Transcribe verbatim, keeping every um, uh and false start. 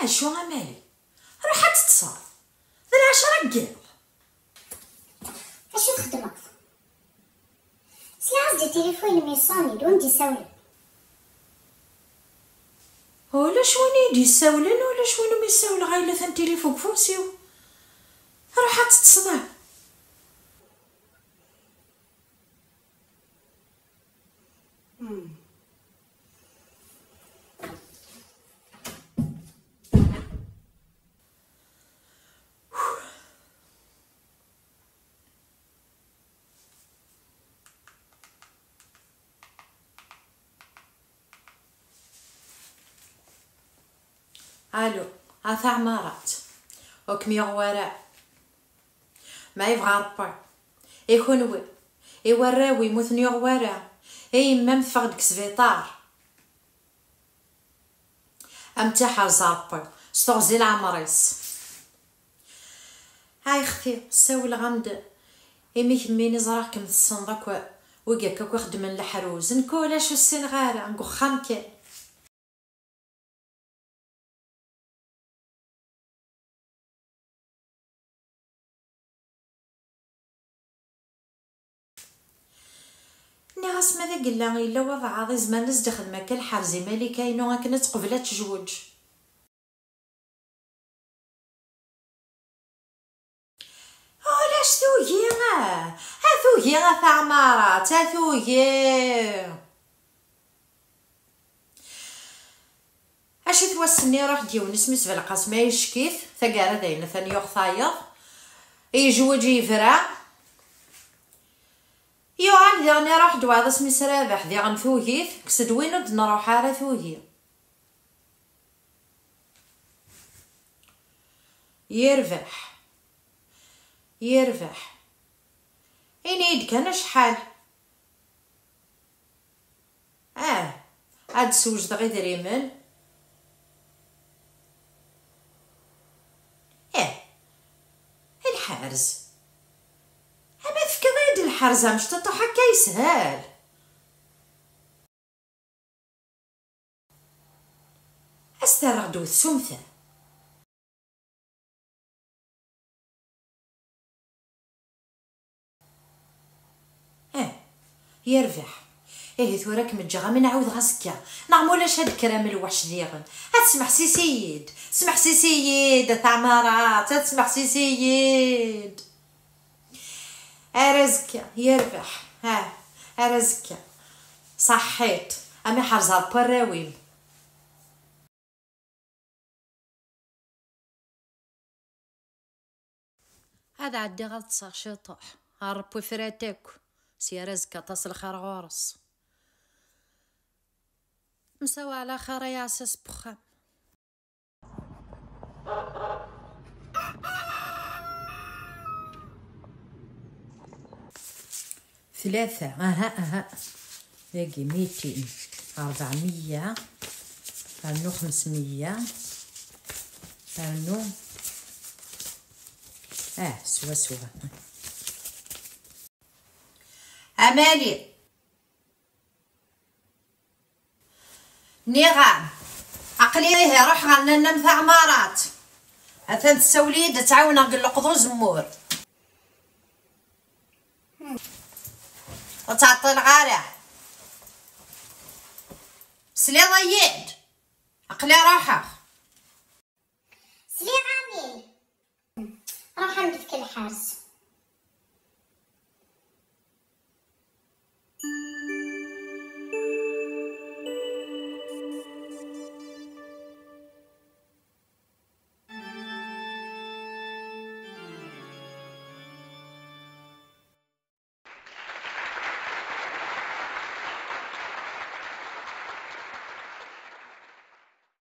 Acu a Mali? Ruḥ ad teṭṭseḍ. D lɛecṛa n yiḍ. Acu txeddmeḍ? Sliɣ-as-d i tilifun-im yeṣṣani, d win d-isawlen. Ulac win i yi-d-yessawlen, ulac win umi ssawleɣ, ay la atan tilifu deg ufus-iw. Ruḥ ad teṭṭseḍ, ah. Hmm. Allo, a taɛmarat, ur kem-yuɣ wara. Ma yebɣa Ṛebbi, i kunwi, i warraw-im ur ten-yuɣ wara, i yemma-m teffeɣ-d deg sbiṭar. Am tiḥerz Ṛebbi, s teɣzi leɛmer-is. Ay xti, ssawleɣ-am-d imi kemmini ẓriɣ-kem tessneḍ akk wigi akka akk ixeddmen leḥruz. Nekk ulac ur ssineɣ ara, deg uxxam kan. Nniɣ-as ma d agella yella walɛaḍ izemren ad s-d-ixdem akka lḥerz i Malika-inu akken ad teqbel ad tejweǧ. Ulac tugi, ah, a tugi a taɛmarat, a tugi. Acu-t wass-nni, iruḥ-d yiwen isem-is Belqasem, icekkit, taggara d ayen atan yuɣ tayeḍ, yejweǧ yebra, yuɣal diɣen iruḥ-d wayeḍ isem-is Rabeḥ, diɣen tugi-t, kkes-d win ur d-nruḥ ara tugi. Yerbeḥ. Yerbeḥ. Ini-yi-d kan acḥal. Ah, ad d-swejdeɣ idrimen. Eh, lḥerz. Ama tefkiḍ-iyi-d lḥerz amecṭuṭuḥ akka yeshel. Ad s-terreɣ ddwet s umta. Eh, yerbeḥ. Ihi tura ad kem-ǧǧeɣ, am nɛawdeɣ azekka. Neɣ ma ulac ad d-kker am lweḥc diɣen. Ad smeḥsis-iyi-d. Smeḥsis-iyi-d, a taɛmarat, ad smeḥsis-iyi-d. Ar azekka, yerbeḥ. Ah, ar azekka. Ṣaḥḥiṭ. Am iḥerz ɣef warraw-im. Ad ɛeddiɣ ad ṭṭseɣ ciṭuḥ. A Ṛebbi ifra-t akk. Sya ar azekka aṭas lxir ɣur-s. Msawa ɛla xir ay aɛessas n wexxam. Tlata, aha, aha. Dagi mitin, ṛebɛemya, rnu xemsemya, rnu, ah, swaswa. A Mali. Nniɣ-am, aql-i ihi ruḥ ɣer nanna-m taɛmarat. Atan tessawel-iyi-d ad tt-ɛawneɣ deg lleqḍ uzemmur. Ur ttɛeṭṭileɣ ara. Tesliḍ-iyi-d? Aql-i ruḥeɣ. Sliɣ amin. Ruḥ ad m-d-fk lḥerz.